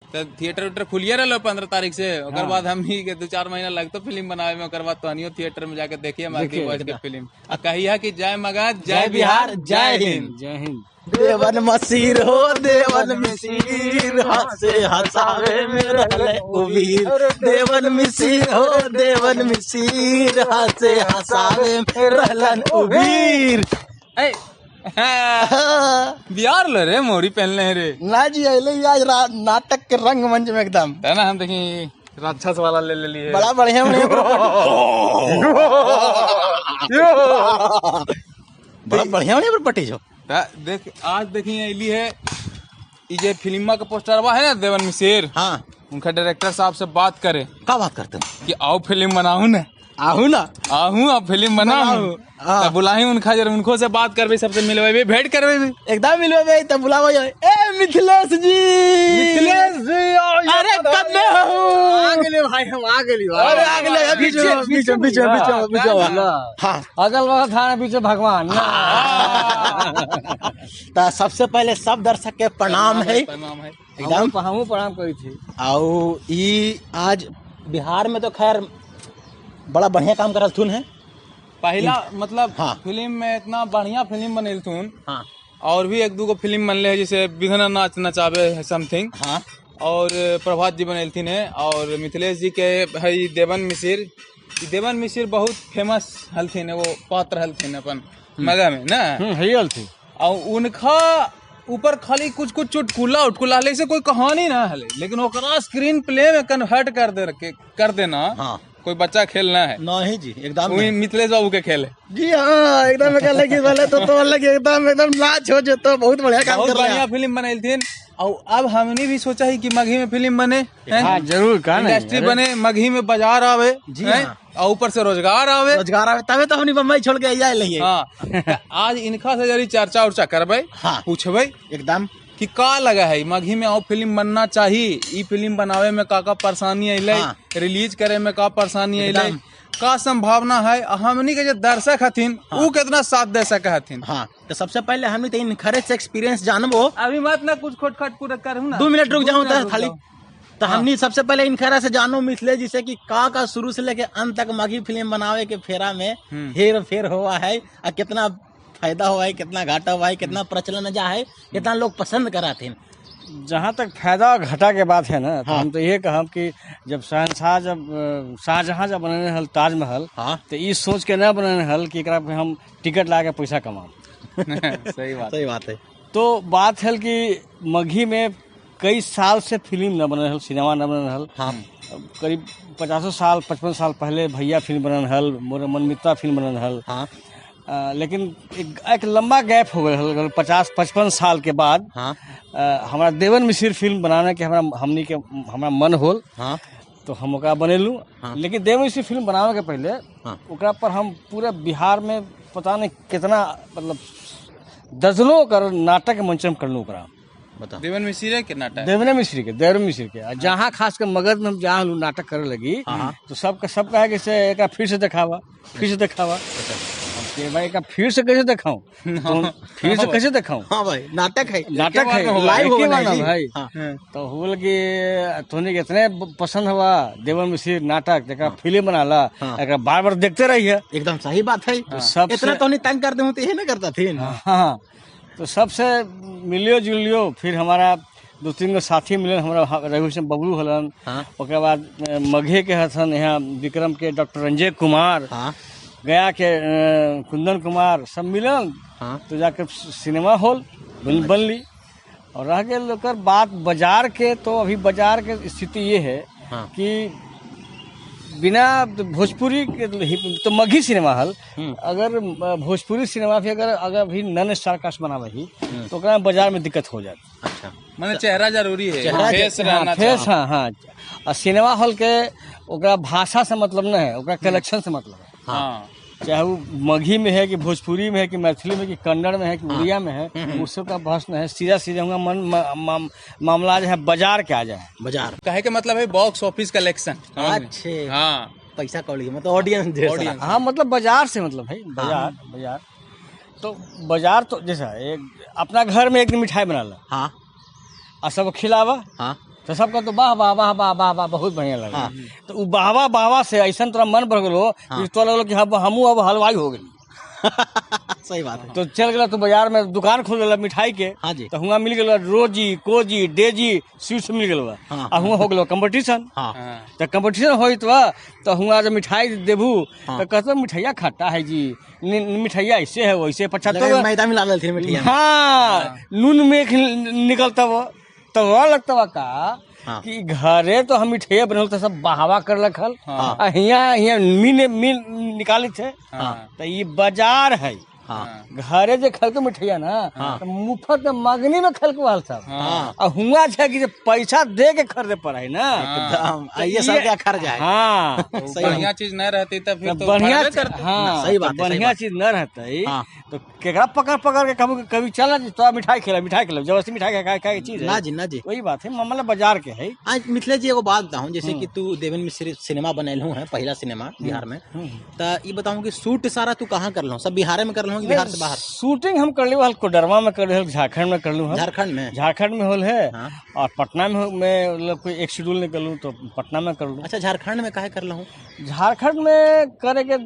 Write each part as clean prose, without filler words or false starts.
तो थिएटर उटर खुलिए रहलो 15 तारीख से। ओकर बाद हमनी के 2-4 महीना लगतो फिल्म बनावे में। ओकर बाद तोहनियो थिएटर में जाके देखिए मगही बॉयज के फिल्म। आ कहिया कि जय मगध, जय बिहार, जय हिंद। जय हिंद। देवन मसीर हो देवन मिसीर, हंसे हंसावे में रहले उबीर। देवन मिसीर हो देवन मिसीर, हंसे हंसावे में रहलन उबीर। ए, बिहार ले रे मोरी पहनले है रे। ना जी अइले आज नाटक के रंगमंच में एकदम। है ना, हम देखी राक्षस वाला ले लिए। बड़ा बढ़िया बढ़िया बड़ा बढ़िया बढ़िया प्रॉपर्टी जो। देख आज देखी अली है ई जे फिल्मा के पोस्टरवा है ना देवन मिसिर। हाँ। उनका डायरेक्टर साहब से बात करे। का बात करते हैं कि आओ फिल्म बनाऊ ना। आहू ना, आहू आप फिल्म बनाऊ। हाँ। तब बुलाही उनका जरा, उनको से बात करबे, सबसे मिलवेबे, भेंट करबे भी। एकदम मिलवेबे तब बुलावो। ए मिथिलेश जी, मिथिलेश जी, अरे कन्ने हो? आ गेली भाई, हम आ गेली भाई। अरे आ गेले, पीछे पीछे पीछे पीछे पीछे। हां, अगल बगल थाना पीछे भगवान। ता सबसे पहले सब दर्शक के प्रणाम है। प्रणाम है एकदम। हमहू प्रणाम करी थी। आउ ई आज बिहार में तो खैर बड़ा बढ़िया काम करल थुन है। पहला मतलब हाँ। फिल्म में इतना बढ़िया फिल्म बनेल थुन। हाँ। और भी एक दूगो फिल्म बनले है, जैसे विधना नाच नचावे है समथिंग। हाँ। और प्रभात जी बनेलथिन है। और मिथिलेश जी के है देवन मिसिर। देवन मिसिर बहुत फेमस हलथिन है, वो पात्र हलथिन अपन मगह में ना। है हलथिन। और उनका ऊपर खाली कुछ कुछ चुटकुला उटकुला हले, से कोई कहानी ना हले, लेकिन ओकरा स्क्रीन प्ले में कन्वर्ट कर दे रखे कर देना। हाँ। कोई बच्चा खेलना है नहीं जी, एकदम वही मिथिलेश बाबू के खेल है जी। हाँ एकदम बोले तो अलग एकदम एकदम नाच हो जो तो बहुत बढ़िया काम बहुत कर रहे बढ़िया फिल्म बनैलथिन। और अब हमने भी सोचा है कि मगही में फिल्म बने, हाँ जरूर, का नहीं इंडस्ट्री बने, मगही में बाजार आवे जी। हाँ। और ऊपर से रोजगार आवे। रोजगार आवे तबे तो हमनी बम्बई छोड़ के आइए लहिए। हाँ। आज इनका से जरी चर्चा उर्चा करबै। हाँ। पूछबै एकदम कि का लगा है मगही में और फिल्म बनना चाहिए, ई फिल्म बनावे में का का परेशानी अइलै, हाँ। रिलीज करे में का परेशानी अइलै, का संभावना है, हमनी के जो दर्शक हथिन हाँ। ऊ कितना साथ दे सके हथिन। हाँ तो सबसे पहले हमनी तो इन खरे से एक्सपीरियंस जानबो। अभी मत ना कुछ खोट खाट पूरा करहु ना, 2 मिनट रुक जाऊं तो रुक खाली। जाऊं। तो हमनी सबसे पहले इन खरा से जानो मिथिलेश जी से कि का का शुरू से लेके अंत तक मगही फिल्म बनावे के फेरा में हेर फेर हुआ है, और कितना फायदा हुआ है, कितना घाटा हुआ है, कितना प्रचलन जा है, कितना लोग पसंद कराते। जहाँ तक फायदा और घाटा के बात है ना, तो हम तो ये कहब कि जब शहनशाह जब शाहजहाँ जब बनने हल ताजमहल, हाँ। तो ये सोच के ना बनने हल कि एकरा पे हम टिकट ला के पैसा कमाओ। सही बात, सही बात है। तो बात है कि मगही में कई साल से फिल्म न बनल हल, सिनेमा न बनल हल। हाँ। करीब 50 साल 55 साल पहले भैया फिल्म बनल हल, मोर मनमित्रा फिल्म बनल हल। हाँ। लेकिन एक लंबा गैप हो गया हल 50-55 साल के बाद। हाँ। हमारा देवन मिसिर फिल्म बनाने के हमरा हमनी के हमरा मन होल। हाँ। तो हम ओकरा बनेलू। हाँ। लेकिन देवन मिसिर फिल्म बनावे के पहले हाँ। ओकरा पर हम पूरा बिहार में पता नहीं कितना मतलब दर्जनों कर नाटक मंचन करलू ओकरा। देवन मिसिर के नाटक, देवने मिश्री के, देवन मिश्री के। आ जहाँ खास कर मगध में हम जहाँ नाटक करे लगी तो सबका सब कहे कि से एकरा फिर से देखावा, फिर से देखावा। कि भाई एकरा फिर से कैसे देखाऊं, तो फिर से कैसे देखाऊं? हाँ भाई नाटक है, नाटक है, लाइव एके हो बार ना भाई। हाँ। तो होल कि तोहनी के इतने पसंद हुआ देवन मिश्री नाटक, एकरा फिल्म बनाला, एकरा बार बार देखते रहिए। एकदम सही बात है। तो सबसे इतना तो नहीं तंग कर दे तो यही ना करता थी। हाँ, तो सबसे मिलियो जुलियो फिर हमारा 2-3 गो साथी मिलन, हमारा रघु सिंह बबलू हलन। हाँ। ओकरा बाद मगहे के हसन यहाँ विक्रम के डॉक्टर रंजय कुमार, हाँ। गया के कुंदन कुमार, सब मिलन। हाँ। तो जाकर सिनेमा हॉल बनली। और रह गया ओकर बात बाजार के, तो अभी बाजार के स्थिति ये है हाँ। कि बिना भोजपुरी के तो मगही सिनेमा हल अगर भोजपुरी सिनेमा भी अगर अगर भी नन स्टार कास्ट बनावे ही तो ओकरा में बाजार में दिक्कत हो जाती। अच्छा, माने चेहरा जरूरी है, फेस रहना हाँ, फेस। हाँ हाँ। और सिनेमा हॉल के ओकरा भाषा से मतलब न है, ओकरा कलेक्शन से मतलब है। हाँ। चाहे वो मगही में है कि भोजपुरी में है कि मैथिली में कि कन्नड़ में है कि उड़िया में है, उससे का प्रश्न है। सीधा सीधा हुआ मन मामला जो है बाजार के आ जाए। बाजार कहे के मतलब है बॉक्स ऑफिस कलेक्शन। अच्छे। हाँ, पैसा कौड़ी मतलब ऑडियंस। हाँ, मतलब बाजार से मतलब है बाजार। बाजार तो बाजार तो जैसा एक अपना घर में एक दिन मिठाई बना ला। हाँ। और सब खिलावा। हाँ। तो सबका तो वाह वाह वाह वाह वाह वाह बहुत बढ़िया लगा। तो उ वाह वाह वाह वाह से ऐसा तोरा मन भर गेलो कि तोरा लगलो कि हमहूँ अब हलवाई हो गेली। सही बात है। तो चल गया तो बाजार में दुकान खोल लेला मिठाई के। हाँ जी। तो हुआ मिल गेलो रोजी कोजी डेजी स्वीट्स मिल गेलो। हाँ। आ हुआ हो गेलो कंपटीशन। हाँ। तो कंपटीशन होइत बा तो हुआ जब मिठाई देबू। हाँ। तो कहतो मिठाइया खट्टा है जी, मिठाइया ऐसे है वैसे 75 मैदा मिला लेलथिन मिठाइया। हाँ, नून में निकलता वो तो वो लगता बा का। हाँ। कि घरे तो हम मिठाइया बनल तो सब बहावा कर रखल। हाँ। आ हियां हियां मीन मीन निकालित है। हाँ। तो ये बाजार है। हाँ। घरे जे खलको मिठाइया ना। हाँ। तो मुफ्त में मगनी में खलको हल सब। हाँ। आ हुआ छै कि जे पैसा दे के खरीदे पड़े ना। एकदम, आ ये सब क्या खर्च है। हाँ। सही बढ़िया चीज नहीं रहती तब फिर तो तो बढ़िया उखाड़बे करते। हाँ, सही बात तो है, सही बढ़िया बात। चीज न रहते हाँ। तो केकरा पकड़ पकड़ के कभी कभी चल तो मिठाई खेला मिठाई खेला जबरदस्ती मिठाई खाए खाए के चीज है ना जी, ना जी। वही बात है, मामला बाजार के है। आज मिथिलेश जी एगो बात बताऊं, जैसे कि तू देवेंद्र मिश्र सिनेमा बनैलहूं है, पहला सिनेमा बिहार में, तो ये बताऊं कि शूट सारा तू कहाँ कर लहूं? सब बिहार में कर लहूं कि बिहार से बाहर? शूटिंग हम कर ली कोडरमा में कर ली, झारखंड में कर लूँ। झारखंड में? झारखंड में होल है। हाँ। और पटना में मैं मतलब कोई एक शेड्यूल निकलूँ तो पटना में कर लूँ। अच्छा, झारखंड में काहे कर लहूं? झारखंड में करे के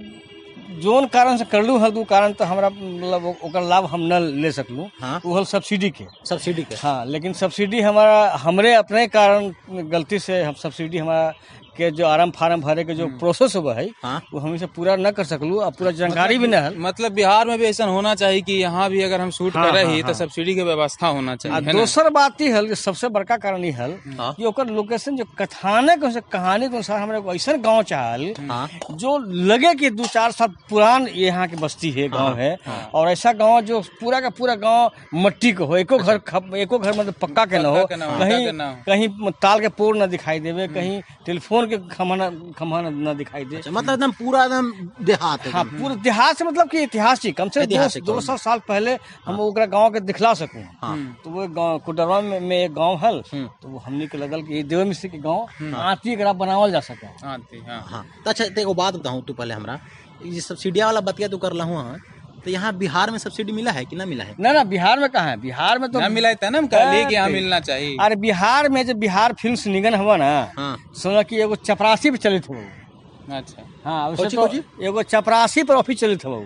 जोन कारण से कर लूँ हल, दू कारण तो हमरा मतलब ओकर लाभ हम न ले सकलूँ। हाँ। वो हल सब्सिडी के। सब्सिडी के। हाँ, लेकिन सब्सिडी हमारा हमरे अपने कारण गलती से हम सब्सिडी हमारा के जो आराम फार्म भरे के जो प्रोसेस हुआ है। हाँ। वो हम इसे पूरा न कर सकलू और पूरा जानकारी भी न है। मतलब बिहार में भी ऐसा होना चाहिए कि यहाँ भी अगर हम शूट हाँ, करे हाँ, ही तो हाँ। सब्सिडी के व्यवस्था होना चाहिए, आ है ना? दोसर बात ई हल, सबसे बड़का कारण ई हल हाँ। कि ओकर लोकेशन जो कथानक से कहानी के अनुसार हमरा एगो ऐसा गांव चाहल। हाँ। जो लगे कि 2-4 साल पुरान यहाँ के बस्ती है, गांव है। और ऐसा गांव जो पूरा का पूरा गांव मट्टी के हो, एको घर एको घर मतलब पक्का के न हो, पक्का के न हो, कहीं पक्का के न हो। कहीं ताल के पोर न दिखाई देवे, कहीं टेलीफोन के खम्भा न दिखाई दे। अच्छा, मतलब एकदम पूरा एकदम देहात है। हाँ, पूरा देहात से मतलब कि ऐतिहासिक कम से कम ऐतिहासिक 200 साल पहले हम ओकरा गांव के दिखला सकूं। हाँ। तो वो गांव कोडरवा में एक गांव हल, तो वो हमनी के लगल कि देव मिश्र के गांव आती एकरा बनावल जा सके। हाँ, थी, हाँ। हाँ। तो अच्छा, तो एगो बात बताऊँ तू पहले हमरा, ये सब्सिडिया वाला बतिया तू कर लहूं है, तो यहाँ बिहार में सब्सिडी मिला है कि ना मिला है? ना ना, बिहार में कहाँ है? बिहार में तो ना मिला है ना, हम कहलिए कि यहाँ मिलना चाहिए। अरे बिहार में जब बिहार फिल्म निगम हुआ ना, हाँ। सुना कि एगो चपरासी पे चलित हो। अच्छा। हाँ, उसे कोची, तो कोची? एगो चपरासी पर ऑफिस चलित हो,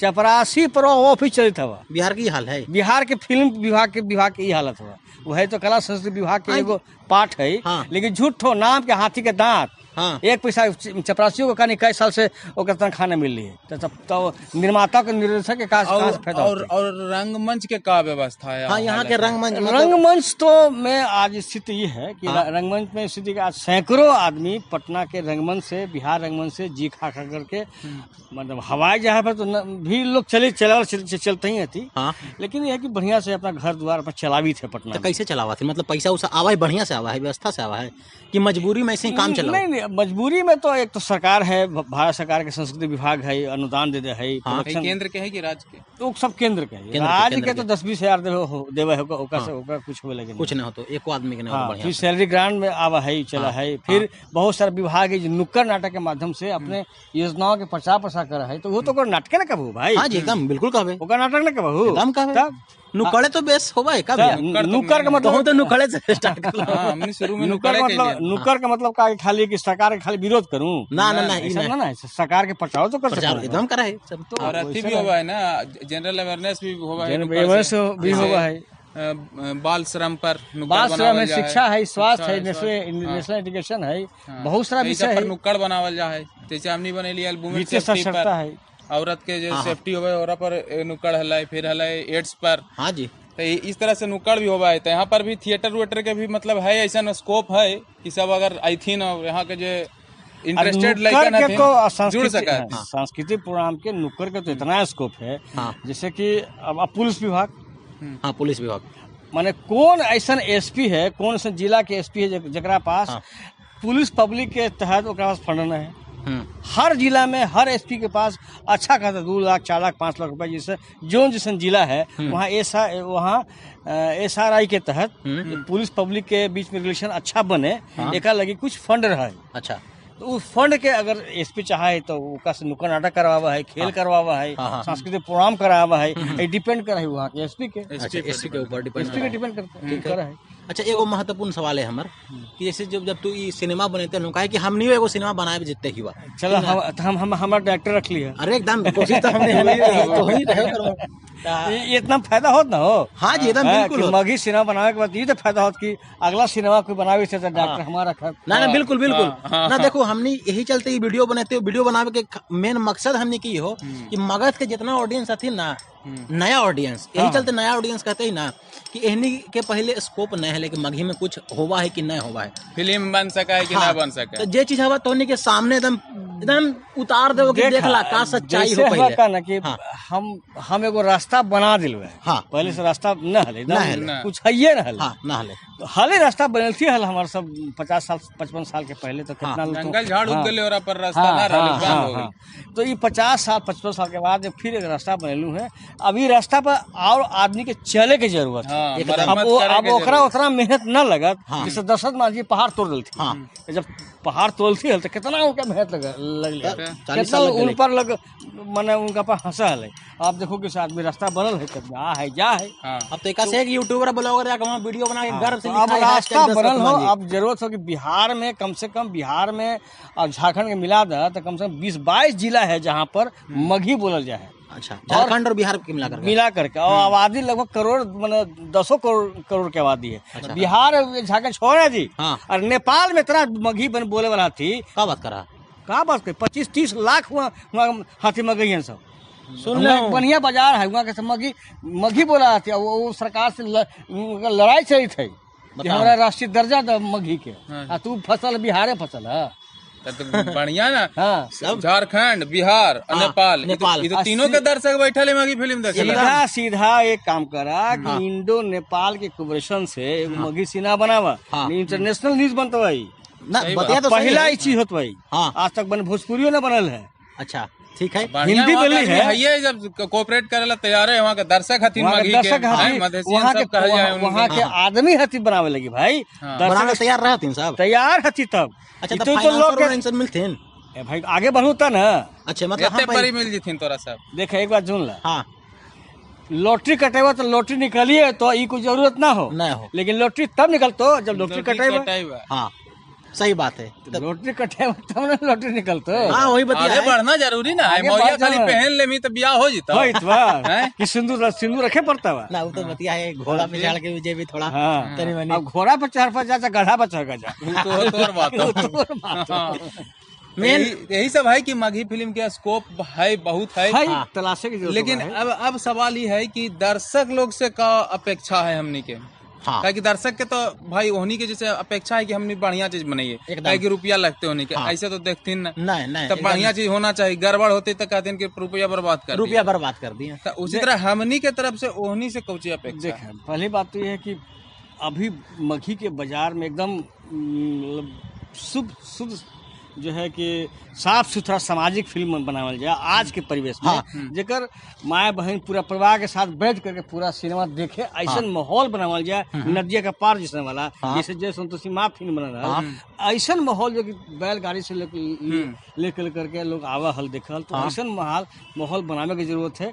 चपरासी पर ऑफिस चलित हवा। बिहार की हाल है। बिहार के फिल्म विभाग के ई हालत हुआ। वो है तो कला संस्कृति विभाग के एगो पार्ट है। हाँ। लेकिन झूठो नाम के हाथी के दांत। हाँ। एक पैसा चपरासियों को कहानी कई साल से ओकर तनख्वाह न मिल रही है, तो निर्माता के निर्देशक के कहाँ से फायदा और होतै? और रंगमंच के का व्यवस्था है? हाँ, यहाँ के रंगमंच मतलब रंगमंच तो में आज स्थिति ये है कि हाँ। रंगमंच में स्थिति आज सैकड़ों आदमी पटना के रंगमंच से, बिहार रंगमंच से जी खा खा करके, मतलब हवाई जहाज पर तो भी लोग चले चला चलते ही थी। हाँ। लेकिन यह है कि बढ़िया से अपना घर द्वार अपना चलावी थे पटना तो में। कैसे चलावा थे? मतलब पैसा उसा आवा है, बढ़िया से आवा है, व्यवस्था से आवा है कि मजबूरी में ऐसे ही काम चलाओ? नहीं नहीं, मजबूरी में तो एक तो सरकार है, भारत सरकार के संस्कृति विभाग है, अनुदान दे दे है। हाँ। प्रोडक्शन- केंद्र के है कि राज्य के? तो सब केंद्र के है। केंद्र के, राज्य केंद्र के तो 10-20 हजार देवे हो, ओकरा से ओकरा कुछ होवे लगे नहीं। कुछ नहीं हो तो एको आदमी के नहीं हो। हाँ, बढ़िया। फिर सैलरी ग्रांट में आवा है, चला है। फिर बहुत सारा विभाग है जो नुक्कड़ नाटक के माध्यम से अपने योजनाओं के प्रचार प्रसार कर है, तो वो तो ओकर नाटके ना कबू भाई। हाँ जी, एकदम बिल्कुल कहबे, ओकर नाटक ना कबू, एकदम कहबे। तब नुक्कड़े तो बेस होबा है का भैया? नुक्कड़ का कहूँ मतलब तो नुक्कड़े से स्टार्ट कर लो। हाँ, हमने शुरू में नुक्कड़ नुक्कड़े का के मतलब लिए। नुक्कड़ का मतलब का खाली कि सरकार के खाली विरोध करूं? ना ना ना, ई ऐसा ना। ना ना, सरकार के प्रचार तो कर प्रचार सकते एकदम करा है सब तो। और अथी भी होवा है ना, जनरल अवेयरनेस भी होवा है। जनरल नुक्कड़ से। अवेयरनेस भी जैसे, होवा है। बाल श्रम पर नुक्कड़ बाल श्रम बनावल है, जा है। शिक्षा है, स्वास्थ्य है, स्वास्थ्य, नेशनल एजुकेशन है, हाँ। बहुत सारा तो ई सब विषय पर है। नुक्कड़ बनावल जा है, जैसे हमनी बनेली एल्बुम वित्तीय सेफ्टी साक्षरता पर, है। औरत के जो सेफ्टी होवे ओरा पर नुक्कड़ हलै, फिर हलै एड्स पर। हाँ जी। तो इस तरह से नुक्कड़ भी होवा है। तो यहाँ पर भी थिएटर वेटर के भी मतलब है, ऐसा स्कोप है कि सब अगर आइथिन और यहाँ के जो इंटरेस्टेड नुक्कड़ लड़कन के हथिन तो जुड़ सांस्कृतिक सका है। हाँ, सांस्कृतिक प्रोग्राम के नुक्कड़ के तो इतना स्कोप है। हाँ। जैसे कि अब पुलिस विभाग, हाँ, पुलिस विभाग माने कौन ऐसा एसपी है, कौन ऐसा जिला के एसपी है जकरा पास हाँ। पुलिस पब्लिक के तहत ओकरा पास फंड न है। हम्म। हर जिला में हर एसपी के पास अच्छा खासा 2 लाख 4 लाख 5 लाख रुपए, जैसे जोन जैसन जिला है वहाँ ऐसा वहाँ एसआरआई के तहत पुलिस पब्लिक के बीच में रिलेशन अच्छा बने, एका लगी कुछ फंड रहे। अच्छा। तो उस फंड के अगर एसपी चाहे तो ओकरा से नुक्कड़ नाटक करवावा है, खेल करवावा है, हाँ, हाँ। सांस्कृतिक प्रोग्राम करावा है, ये डिपेंड करे है वहाँ के एसपी के। अच्छा, एसपी के ऊपर डिपेंड एसपी के डिपेंड करता है, करे है। अच्छा, एगो महत्वपूर्ण सवाल है हमर कि जैसे जब जब तू ई सिनेमा बनेते हूँ, काहे कि हमनी एगो सिनेमा बनाए जितते ही बा। चलो हम हमारा डायरेक्टर रख लिया। अरे एकदम कोशिश तो हमने तो ही रहे करो। ये इतना फायदा होत ना हो। हाँ जी, एकदम बिल्कुल। मगही सिनेमा बनावे के बाद ये तो फायदा होत कि अगला सिनेमा कोई बनावे से डायरेक्टर हमारा रखत। ना ना, बिल्कुल बिल्कुल ना। देखो हमनी यही चलते ये वीडियो बनाते हो। वीडियो बनावे के मेन मकसद हमनी की हो कि मगध के जितना ऑडियंस हथिन ना, नया ऑडियंस, यही चलते नया ऑडियंस कहते ही ना कि एहनी के पहले स्कोप नहीं है, लेकिन मगही में कुछ होवा है कि नहीं होवा है, फिल्म बन सका है कि ना बन सका। तो जे चीज हवा तो के सामने एकदम एकदम उतार दो कि देख ला का सच्चाई हो। पहले का ना कि हम एगो रास्ता बना दिलवे है। हाँ। पहले से रास्ता न हले, कुछ है न हले। हाँ, न हले। तो हले रास्ता बनलती हल हमारे सब 50 साल 55 साल के पहले तो कितना जंगल झाड़ उग गेले और पर रास्ता ना रहले, बंद हो गई। तो ये 50 साल 55 साल के बाद फिर एक रास्ता बनेलू है। अब ये रास्ता पर और आदमी के चले के जरूरत है। अब ओकरा उतना मेहनत न लगत जैसे दशरथ मांझी पहाड़ तोड़ दिलथी। जब पहाड़ तोड़ती हल तो कितना उनका मेहनत लगले, कितना उन पर लग माने उनका पर हंसा हले। आप देखो कि आदमी रास्ता बनल है, कितना आ है जा है। अब तो एक से एक यूट्यूबर ब्लॉगर जाके वहां वीडियो बना के गर्व से अब रास्ता बनल हो। अब जरूरत हो कि बिहार में कम से कम, बिहार में और झारखंड के मिला दे तो कम से कम 20-22 जिला है जहाँ पर मगही बोलल जाए है। अच्छा, झारखंड और बिहार के मिला करके और आबादी लगभग करोड़ माने 10 करोड़ के आबादी है। अच्छा। बिहार झारखंड छोड़ा जी। हाँ। और नेपाल में इतना मगही बन बोले वाला थी, का बात करा, का बात कर 25-30 लाख हुआ हाथी मगही है सब। सुन लो, बढ़िया बाजार है वहाँ के मगही मगही बोला आती है। वो सरकार से लड़ाई चली थी कि हमारा राष्ट्रीय दर्जा मगही के। आ तू फसल बिहारे फसल है तो बढ़िया ना। हाँ। झारखंड, बिहार और नेपाल, ये तो तीनों के दर्शक बैठल है मगही फिल्म देखे। सीधा सीधा एक काम करा कि इंडो नेपाल के कोऑपरेशन से एक मगही सिनेमा बनावा, इंटरनेशनल न्यूज बनता भाई ना, तो पहला ही चीज होत भाई। आज तक बन भोजपुरियो ना बनल है। अच्छा ठीक है, हिंदी बोली है। जब कोऑपरेट करेला तैयार है वहाँ के दर्शक हथिन, मगही के वहाँ के आदमी हथिन बनावे लगी भाई, दर्शक तैयार रहथिन साहब, तैयार हथिन तब। अच्छा, तो लोग मिलथिन भाई, आगे बढ़ू त ना। अच्छा, मतलब परी मिल जिथिन तोरा सब। देख एक बात सुन ला। हाँ। लॉटरी कटेबा तो लॉटरी निकलिए तो ई कोई जरूरत ना हो, ना हो, लेकिन लॉटरी तब निकलतो जब लॉटरी कटेबा। हाँ सही बात है, लॉटरी कटे तब ना लॉटरी निकलतो। हाँ वही बतिया, आगे बढ़ना जरूरी ना है। मौया खाली पहन लेमी तो बियाह हो जीता होइत बा कि सिंदूर सिंदूर रखे पड़ता बा ना। वो तो बतिया है, घोड़ा पे चढ़ के जे भी थोड़ा तनी मनी। अब घोड़ा पर चढ़ पर जा जा गधा पर चढ़ जा, तो तोर बात हो। मेन यही सब है कि मगही फिल्म के स्कोप है बहुत है, तलाशे की जरूरत। लेकिन अब सवाल ये है कि दर्शक लोग से का अपेक्षा है हमनी के। हाँ। ताकि दर्शक के तो भाई ओहनी के जैसे अपेक्षा है कि हमने बढ़िया चीज बनाइए, ताकि रुपया लगते होने के। हाँ। ऐसे तो देखते ना, नहीं नहीं, तब बढ़िया चीज होना चाहिए। गड़बड़ होते तो कहते हैं कि रुपया बर्बाद कर, रुपया बर्बाद कर दिया। तो उसी तरह हमनी के तरफ से ओहनी से कौची अपेक्षा। देख पहली बात तो यह है कि अभी मगही के बाजार में एकदम शुद्ध शुद्ध जो है कि साफ सुथरा सामाजिक फिल्म बनावल जाए आज के परिवेश में। हाँ। जेकर माए बहन पूरा परिवार के साथ बैठ करके पूरा सिनेमा देखे, ऐसा हाँ। माहौल बनावल जाए। नदिया के पार जैसे वाला, हाँ। जैसे जय संतोषी माँ फिल्म बना रहा, ऐसा माहौल जो कि बैलगाड़ी से लेकर करके लोग आवा हल देखल, तो ऐसा माहौल बनाने की जरूरत है।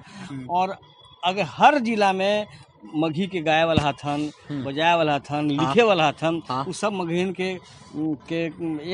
और अगर हर जिला में मगही के गाए वाला हथन, बजाए वाला हथन, लिखे वाला हथन, वो सब मगहीन के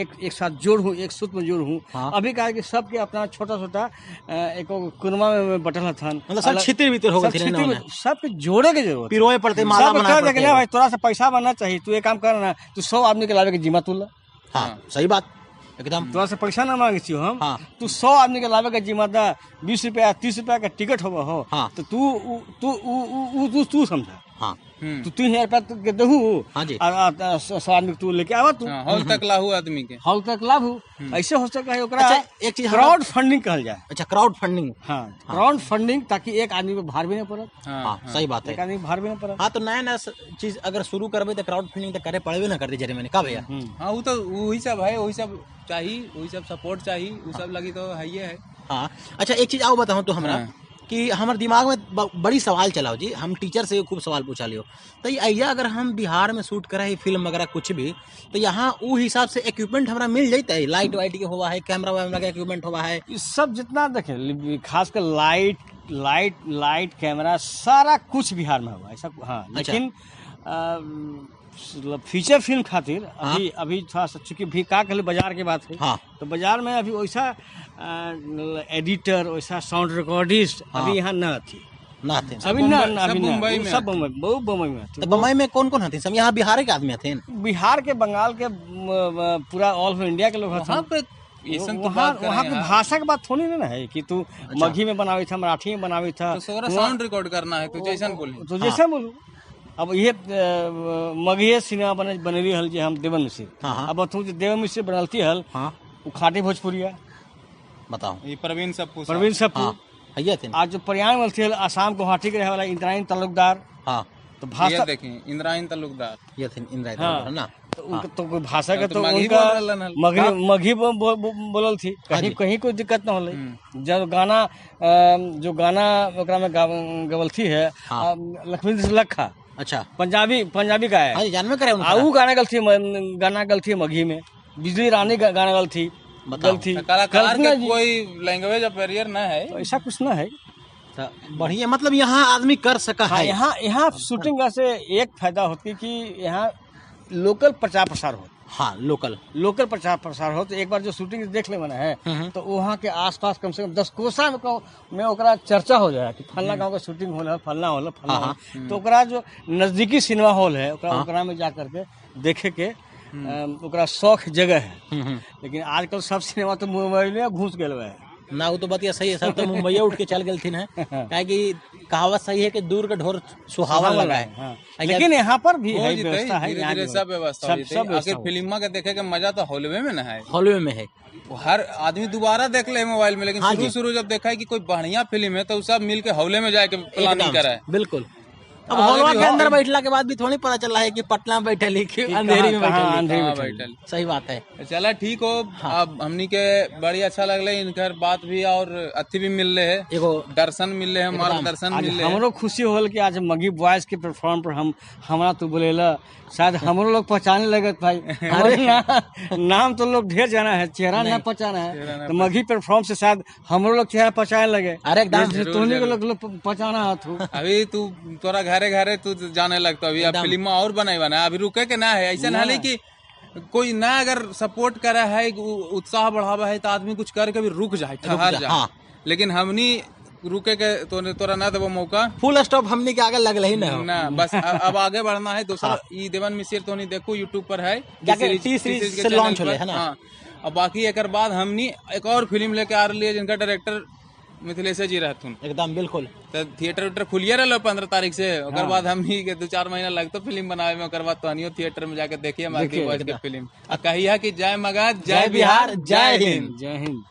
एक एक साथ जोड़ हूँ, एक सूत्र में जोड़ हूँ। अभी का है कि सबके अपना छोटा छोटा एक कुनमा में बटल हथन, मतलब सब छितिर बितिर हो गए, सबके जोड़े के जरूरत पिरोए पड़ते, माला बनाए पड़ते। भाई तोरा से पैसा बनना चाहिए, तू एक काम कर ना, तू 100 आदमी के लावे के जिम्मा तू ला। हाँ सही बात एकदम, तोरा से पैसा ना मांगे छी हम। हाँ। तू 100 आदमी के लावे के जिम्मा दा, 20 रुपया 30 रुपया का टिकट होबो हो। हाँ। तो तू तू तू तू समझा। हाँ। तू 3000 रुपया के देहू। हाँ जी। 100 आदमी तू लेके आवा, तू हॉल तक लाहू आदमी के, हॉल तक लाहू। ऐसे हो सका है ओकरा। अच्छा, एक चीज क्राउड फंडिंग कहल जाए। अच्छा क्राउड फंडिंग। हाँ क्राउड फंडिंग, ताकि एक आदमी पे भार भी नहीं पड़त। हाँ सही बात है, एक आदमी भार भी नहीं पड़त। हाँ तो नया नया चीज अगर शुरू करबे तो क्राउड फंडिंग तो करे पड़बे ना करते जरे मैंने का भैया। हाँ वो तो वही सब है, वही सब चाहिए, वही सब सपोर्ट चाहिए, वो सब लगी तो है ही है। हाँ अच्छा एक चीज आओ बताऊँ तो हमरा कि हमारे दिमाग में बड़ी सवाल चलाओ जी, हम टीचर से खूब सवाल पूछा लियो। तो ये अगर हम बिहार में शूट करा है फिल्म वगैरह कुछ भी, तो यहाँ वो हिसाब से इक्विपमेंट हमारा मिल जाता है, लाइट वाइट के हुआ है, कैमरा वैमरा का इक्विपमेंट हुआ है, सब जितना देखे खासकर लाइट लाइट लाइट कैमरा सारा कुछ बिहार में हुआ ऐसा। हाँ लेकिन मतलब फीचर फिल्म खातिर अभी अभी थोड़ा सा चूंकि भी का कहले बाजार के बात है। हाँ। तो बाजार में अभी वैसा एडिटर, वैसा साउंड रिकॉर्डिस्ट अभी यहाँ न थी, ना हथिन। अभी ना सब अभी ना, मुंबई वो में सब बम्बई, बहुत बम्बई में हथिन। तो बम्बई में कौन कौन हथिन? सब यहाँ बिहार के आदमी हथिन? बिहार के, बंगाल के, पूरा ऑल ओवर इंडिया के लोग हथिन। वहाँ पे ऐसन तो वहाँ बात वहाँ करें की यार। भाषा के बात थोड़ी ना है कि तू मगही में बनावी था, मराठी में बनावी था, तो सोरा साउंड रिकॉर्ड करना है तो जैसन बोली। तो जैसे बोलू अब ये मगही सिनेमा बनेली हल जे हम देवन मिश्र। हाँ, हाँ। अब तू जो देवन मिश्र बनलती हल, हाँ। वो खाटी भोजपुरिया बताओ। ये प्रवीण सप्पू साहब। प्रवीण सप्पू। हाँ, है हथिन। आज जो प्रयाग बनती हल आसाम गुवाहाटी के रहे वाला इंद्रायणी तालुकदार। हाँ। तो भाषा ये देखी इंद्रायणी तालुकदार, ये हथिन इंद्रायणी हाँ। तालुकदार ना। तो उनका तो कोई भाषा के तो तो मगही उनका बोल रहलन हल। मगही मगही बोलल थी, कहीं कहीं कोई दिक्कत न होले। जब गाना जो गाना ओकरा में गवलथी है लक्ष्मी लखा, अच्छा, पंजाबी पंजाबी का है। हाँ जी, जानवे करे उनका। आ ऊ गाना गलथी गाना गलथी मगही में, बिजली रानी गाना गलथी बताओ। गलथी तो कलाकार कल्पना के जी। कोई लैंग्वेज बैरियर ना है, तो ऐसा कुछ ना है। तो बढ़िया, मतलब यहाँ आदमी कर सका हाँ, है। यहाँ यहाँ शूटिंग से एक फायदा होती कि यहाँ लोकल प्रचार प्रसार हो। हाँ, लोकल लोकल प्रचार प्रसार हो तो एक बार जो शूटिंग देख ले बना है तो वहाँ के आसपास कम से कम 10 कोसा में ओकरा चर्चा हो जाए कि फलना गांव का शूटिंग होला, फलना होला, फलना होला। तो ओकरा जो नजदीकी सिनेमा हॉल है ओकरा ओकरा में जा करके देखे के ओकरा शौक जगह है। लेकिन आजकल सब सिनेमा तो मोबाइल में घुस गए है ना। वो तो बतिया सही है, सब तो मुंबई उठ के चल गए है। काहे कि कहावत सही है कि दूर के ढोर सुहावन लगा है। हाँ। लेकिन यहाँ पर भी हो है जितै, व्यवस्था है, धीरे यहाँ धीरे भी सब व्यवस्था हो सब जितै। सब व्यवस्था आखिर फिल्मा के देखे के मजा तो हॉलवे में ना है, हॉलवे में है। वो हर आदमी दोबारा देख ले मोबाइल में, लेकिन शुरू शुरू जब देखा है कि कोई बढ़िया फिल्म है तो सब मिल के हॉले में जाके प्लानिंग करा है। बिल्कुल। अब हॉलवा के अंदर बैठला के बाद भी थोड़ी पता चला है कि पटना में बैठल है कि अंधेरी में कहाँ बैठल है। अंधेरी हाँ, में बैठल। बैठल। सही बात है। चला ठीक हो। अब हमनी के बड़ी अच्छा लगले इनकर बात भी और अथी भी मिल रहे है, एगो दर्शन मिल रहे है, मार्गदर्शन आज मिल रहे है। हमरो खुशी होल कि आज मगही बॉयज के प्लेटफॉर्म पर हम हमरा तू बोलेला, शायद हमरो लोग पहचाने लगत भाई। अरे नाम तो लोग ढेर जाना है, चेहरा ना पहचाना है, तो मगही प्लेटफॉर्म से शायद हमरो लोग चेहरा पहचाने लगे। अरे एकदम। जैसे तोहनी के लोग लोग पहचाना हत हो। अभी तू तोरा घरे घरे तू जाने लगता अभी। अब फिल्म और बनाई बना अभी रुके के ना है। ऐसा ना है कि कोई ना अगर सपोर्ट करे है, उत्साह बढ़ावा है तो आदमी कुछ करके भी रुक जाए, ठहर जाए। हाँ। लेकिन हमनी रुके के तो तोरा ना देबो मौका। फुल स्टॉप हमनी के आगे लगल ही ना हो। ना बस अब आगे बढ़ना है। दूसरा ई देवन मिश्र तो नहीं देखो यूट्यूब पर है, जाके टी सीरीज से लॉन्च होले है ना। हाँ। और बाकी एक बाद हमनी एक और फिल्म लेके आ रही है जिनका डायरेक्टर मिथिलेश जी रहथुन। एकदम बिल्कुल। तो थिएटर वेटर खुलिए रहा 15 तारीख से, ओकर बाद हमनी के 2-4 महीना लगतो फिल्म बनावे में, ओकर बाद तोहनियो थिएटर में जाके देखिए मगही बॉयज के फिल्म। आ कहिया कि जय मगध, जय बिहार, जय हिंद। जय हिंद।